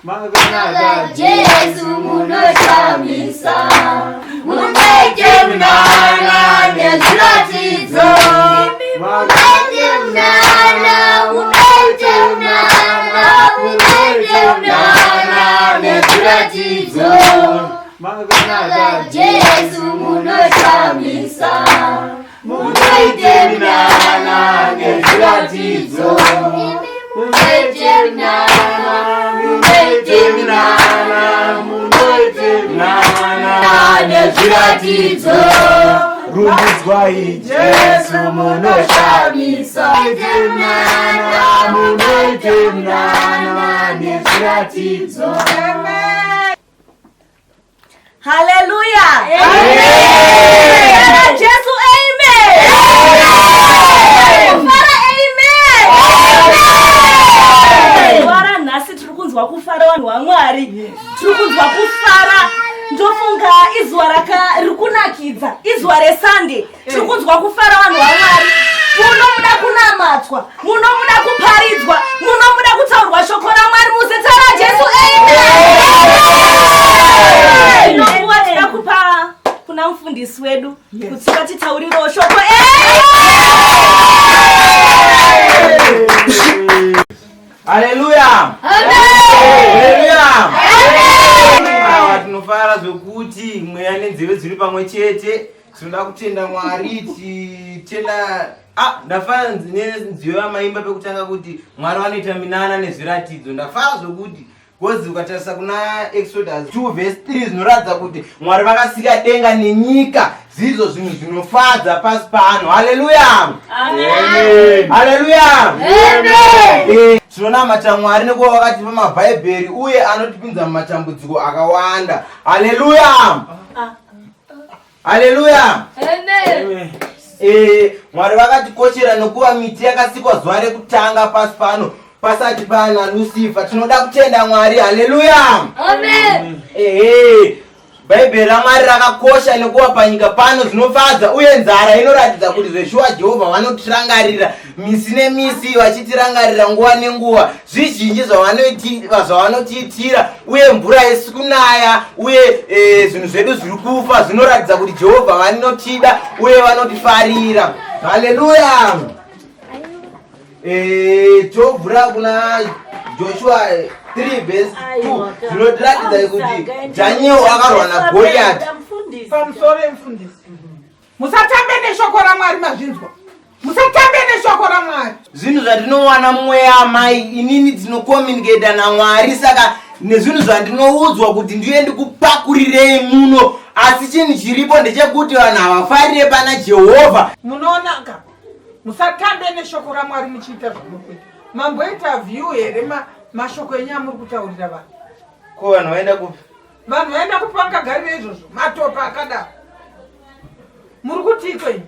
Makanaka Jesu munoshamisa, munoite munana nezviratidzo. Munoite munana, munoite munana, munoite munana nezviratidzo. Makanaka Jesu munoshamisa, munoite minana nezviratidzo. Munoite minana, munoite minana, munoite minana nezviratidzo. Rumbidzwai Jesu munoshamisa. Minana, munoite minana nezviratidzo. Amen. Haleluya! Amen. Jesu, amen. Kufara, amen. Zuva ranhasi tiri kunzwa kufara vanhu vaMwari. Tiri kunzwa kufara. Ndofunga izuva raka riri kunakidza, izuva reSunday. Tiri kunzwa kufara vanhu vaMwari. Muno muda kunamatwa, muno muda kuparidzwa, muno muda kutaurwa shoko raMwari muzita raJesu. Amen. Ndinokuwa tida kupa kuna mufundisi wedu kuti vatitaurirewo shoko. Haleluya! Haleluya! Awa tinofara zvekuti mweya nenzeve dziri pamwe chete. Tinoda kutenda Mwari, titenda ah, ndafara nenziyo yamaimba pekutanga kuti Mwari vanoita minana nezviratidzo. Ndafara zvokuti gozi ukatarisa kuna Exodus 2 verse 3 zvinoratidza kuti Mwari vakasika denga nenyika zvizo zvinhu zvinofadza pasi pano. Haleluya! Amen. Haleluya! Eh, tinonamata Mwari nekuva vakatipa mabhaibheri uye anotipinza mumatambudziko akawanda. Haleluya! Haleluya! Amen. Eh, Mwari vakatikoshera nokuva miti yakasikwa zuva rekutanga pasi pano pasati pana Lucifer. Tinoda kutenda Mwari. Haleluya! Amen. Ehe. Bhaibheri raMwari rakakosha nekuva panyika pano zvinofadza uye nzara inoratidza kuti zveshuwa Jehovha vanotirangarira misi nemisi vachitirangarira nguva nenguva. Zvizhinji zvavanotiitira uye mvura isi kunaya uye e, zvinhu zvedu zviri kufa zvinoratidza kuti Jehovha vanotida uye vanotifarira. Haleluya! E, tovhura kuna Joshua 3 verse 2 zvinotiratidza kuti Daniel akarwa naGoriati. Pamusoro emufundisi. Musatambe neshoko raMwari mazvinzwa. Musatambe neshoko raMwari. Zvinhu zvatinowana mumweya amai, inini dzinokomunicata naMwari saka nezvinhu zvandinoudzwa kuti ndiye ndikupakurirei muno, asi chinhu chiripo ndechekuti vanhu havafarire pana Jehovha. Munoonaka, musatambe neshoko raMwari muchiita zvamuri kuita. Mamboita view here mashoko enyu amuri kutaurira vanhu? Ko vanhu vaenda kupi? Vanhu vaenda kupi vangagarire izvozvo? Matopa akadaro. Muri kutiiko imi?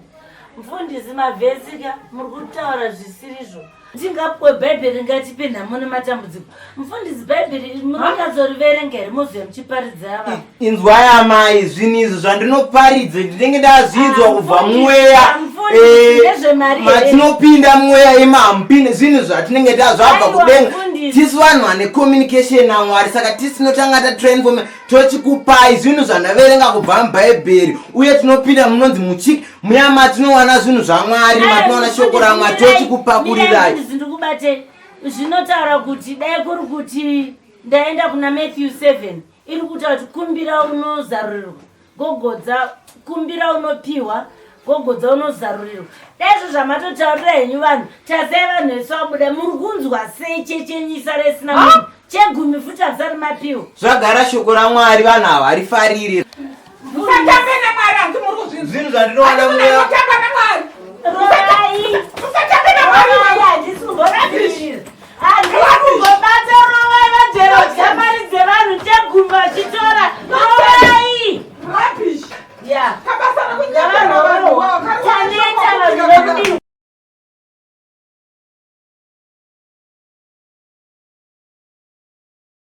Mfundisi mavhesi ka muri kutaura zvisirizvo. Tingapuwe bhaibheri ringatipe nhamo nematambudziko. Mfundisi bhaibheri muri kunyatsoriverenga here moziva muchiparidza ava? Inzwai amai, zvinhu izvi zvandinoparidza ndinenge ndazvinzwa kubva mweya. Eh, matinopinda mweya imi hamupinde zvinhu zvatinenge tazvabva kudenga. Tisu vanhu vane communication naMwari saka tisu tinotanga tatransform tochikupai zvinhu zvandaverenga kubva mubhaibheri uye tinopinda munonzi muchiki muya matinowana zvinhu zvaMwari matinowana shoko raMwari tochikupakurirai. Ndikubate zvinotaura kuti dai kuri kuti ndaenda kuna Matthew 7 iri kutaura kuti kumbira unozarurirwa gogodza kumbira unopiwa gogodza unozarurirwa daizvo zvamatotaurira henyu vanhu tasai vanhu vese vabuda muri kunzwa sei chechenyisa resina munhu chegumi futi hazvisati mapiwa zvagara shoko ramwari vanhu ava harifariri Musatambe naMwari hanzi muri kuzvinzwa. Zvinhu zvandinowana mweya.